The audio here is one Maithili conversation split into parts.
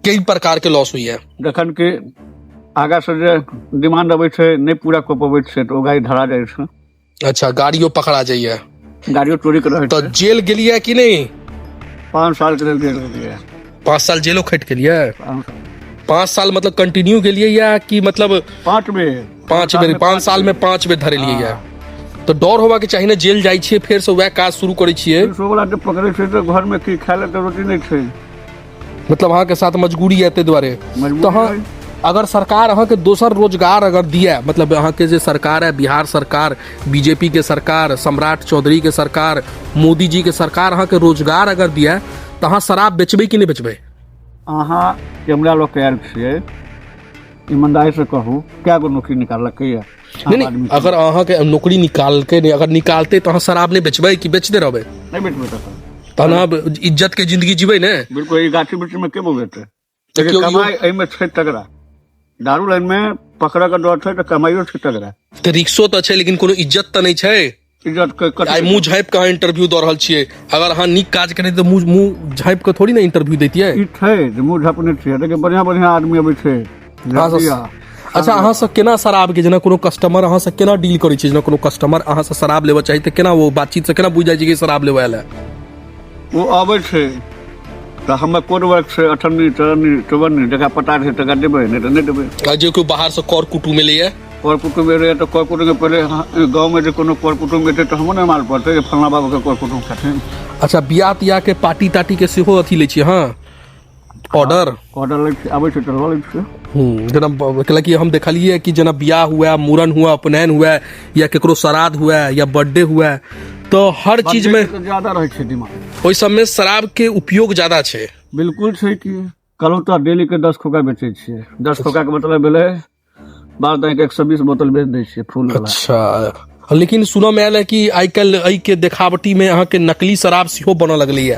कई प्रकार के लॉस होइया? जखन कि आगाँ से जे डिमांड अबै छै, नहि पूरा कऽ पबै छै, तऽ ओ गाड़ी धरा जाइ छै। अच्छा, गाड़ियो पकड़ा जाइए? गाड़ियो चोरी के रहै तऽ छै। जेल गेलियै कि नहि? 5 साल के लेल जेल गेलियै। 5 साल जेलो खटि गेलियै? 5 साल। 5 साल मतलब कंटिन्यू गेलियै या कि मतलब 5 बेर। 5 बेर, 5 साल में 5 बेर धरेलियै या। तऽ डर होबाक चाही ने, जेल जाइ छियै, फेर से वएह काज शुरू करै छियै? पुलिसो वाला जे पकड़ै छै तऽ घरमे की खाय लए तऽ रोटी नहि छै। मतलब अहाँके साथ मजबूरी है ताहि दुआरे? मजबूरी तऽ अहाँ है। अगर सरकार अहाँके दोसर रोजगार अगर दिए, मतलब अहाँके जे सरकार है, बिहार सरकार, बीजेपी के सरकार, सम्राट चौधरी के सरकार, मोदी जी के सरकार अहाँके रोजगार अगर दिए, तऽ अहाँ शराब बेचबै कि नहि बेचबै? अहाँ कैमरा लऽ के आयल छियै, ईमानदारीसँ कहू, कए गो नौकरी निकाललकै यऽ? नहि नहि, अगर अहाँके नौकरी निकालकै नहि, अगर निकालतै तऽ अहाँ शराब नहि बेचबै कि बेचते रहबै? नहि बेचबै तखन। तहन अहाँ इज्जत के जिंदगी जीबै ने? बिल्कुल। ई गाछी वृक्षीमे के बौएतै? देखियौ, कमाइ एहिमे छै तगड़ा। दारू लाइनमे पकड़ऽ के डर छै तऽ कमाइयो छै तगड़ा। तऽ रिक्शो तऽ छै, लेकिन कोनो इज्जत तऽ नहि छै। इज्जत के कथी? आइ मुँह झाँपि कऽ अहाँ इंटरव्यू दऽ रहल छियै। अगर अहाँ नीक काज करै तऽ मुँह मुँह झाँपि कऽ थोड़ी ने इंटरव्यू दैतियै? ई छै जे मुँह झपने छियै। देखियौ, बढ़िआँ बढ़िआँ आदमी अबै छै। अहाँ सब झपिया। अच्छा, अहाँ सब केना शराब के, जेना कोनो कस्टमर अहाँ से केना डील करै छी? जेना कोनो कस्टमर अहाँ से शराब लेबऽ चाही तऽ केना ओ बातचीत से केना बुझि जाइ छै कि शराब लेबऽ आयल है? ओ अबै छै तऽ हमर कोड वर्क छै, अठन्नी, चरन्नी, चौवन्नी। जकरा पता छै तकरा देबै, नहि तऽ नहि देबै। आ जे कोइ बाहर से कर कुटुम एलैया? कर कुटुम्ब एलैए तऽ कर कुटुम्बके पहिले गाँवमे जे कोनो कर कुटुम्ब एतै तऽ हमरो ने माल पड़तै जे फल्लाँ बाबूके कर कुटुम्ब छथिन। अच्छा, बियाह तियाह के पार्टी तार्टी के सेहो अथी लै छियै अहाँ ऑर्डर? ऑर्डर लै छियै, आबै छै तऽ लऽ लै छियै। जेना कैलाकि हम देखलियै कि जेना बियाह हुए, मूड़न हुए, उपनयन हुए या केकरो श्राद्ध हुए या बर्थडे हुए, तऽ हर चीज में बर्थडे के तऽ ज्यादा रहै छै डिमांड। ओहि सबमे शराब के उपयोग ज्यादा छै। बिल्कुल छै कि कहलहुँ तऽ डेली के 10 खोखा बेचै छियै। 10 खोखाके मतलब भेलै 12 तारीख 120 बोतल बेच दै छियै फूल वाला। अच्छा, लेकिन सुनऽ मे आयल है कि आइ काल्हि एहिके देखावटी मे अहाँके नकली शराब सेहो बनऽ लगलैया,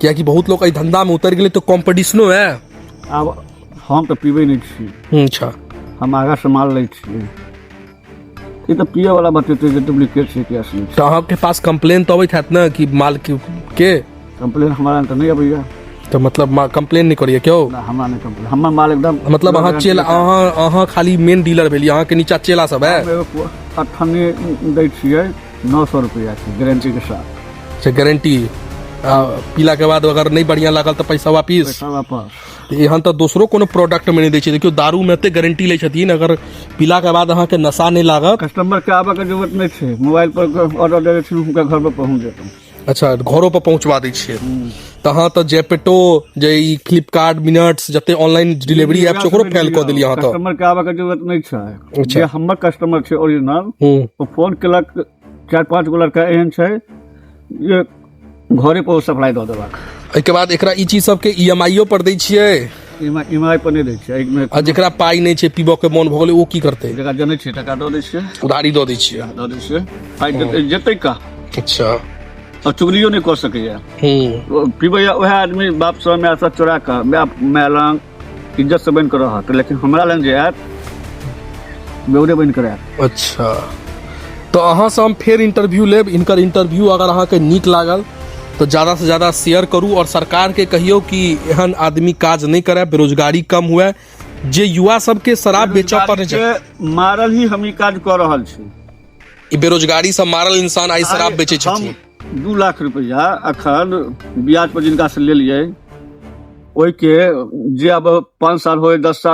कियाकि बहुत लोक एहि धंधा मे उतरि गेलै तऽ कॉम्पिटिशनो है। आब हम तऽ पीबै नहि छी। हम आगाँ से माल लै छियै। ई तऽ पियै वाला बतेतै जे डुप्लीकेट छै कि असली छै। तऽ अहाँके पास कंप्लेन तऽ अबैत हैत ने कि माल के? कंप्लेन हमरा तऽ नहि अबैया। तऽ मतलब कंप्लेन नहि करैया केओ? ना, हमरा नहि कंप्लेन। हमर माल एकदम मतलब अहाँ चेला, अहाँ खाली मेन डीलर भेलियै, अहाँके नीचा चेला सब है? हम एगो अठन्नी दै छियै 900 रुपैआके गारंटीके साथ। अच्छा, गारंटी। पीला के बाद अगर नहि बढ़िया लागल तऽ पैसा वापिस? पैसा वापस। एहन तऽ दोसरो कोनो प्रोडक्ट मे नहि दै छै। देखियौ, दारू मे एते गारंटी लै छथिन, अगर पीला के बाद अहाँके नशा नहि लागत। कस्टमर के आबऽ के जरूरत नहि छै। मोबाइल पर ऑर्डर दे दै छियै, हुनका घर पर पहुँच जेतै। अच्छा, घरो पर पहुँचवा दै छियै। तऽ अहाँ तऽ जेपेटो जे ई फ्लिपकार्ट मिनट्स जते ऑनलाइन डिलीवरी ऐप छै, ओकरो फेल कऽ देलियै अहाँ तऽ। कस्टमर के आबऽ के जरूरत नहि छै। जे हमर कस्टमर छै ओरिजिनल, ओ फोन केलक। चारि पाँच गो लड़का एहन छै जे घरे पर ओ सप्लाई दऽ देलक। एहिके बाद एकरा ई चीज सबके ई एम आई पर दै छियै? ई एम आई पर नहि दै छियै एहिमे। आ जेकरा पाइ नहि छै, पीबऽ के मोन भऽ गेलै, ओ की करतै? जकरा जनै छियै तकरा दऽ दै छियै। उधारी दऽ दै छियै? दऽ दै छियै। पाइ देतै, जेतै कहाँ? आ चुगलियो नहि कऽ सकैया। ओ पीबैया उएह आदमी बापसँ मायसँ चोरा कऽ। माय माय लग इज्जतसँ बनि कऽ रहत, लेकिन हमरा लग जे आयत, बेवड़े बनि कऽ आयत। अच्छा, तऽ अहाँसँ हम फेर इंटरव्यू लेब। हिनकर इंटरव्यू अगर अहाँके नीक लागल तऽ ज़्यादासँ ज़्यादा शेयर करू आओर सरकारके कहियौ कि एहन आदमी काज नहि करय, बेरोजगारी कम हुए, जे युवा सबके शराब बेचऽ पर नहि छै। के मारल ही हम ई काज कऽ रहल छी। ई बेरोजगारी से मारल इंसान आइ शराब बेचै छथिन। हम 2 लाख रुपैआ अखन ब्याज पर जिनका से लेलियै, ओहिके जे आब 5 साल होय, 10 साल।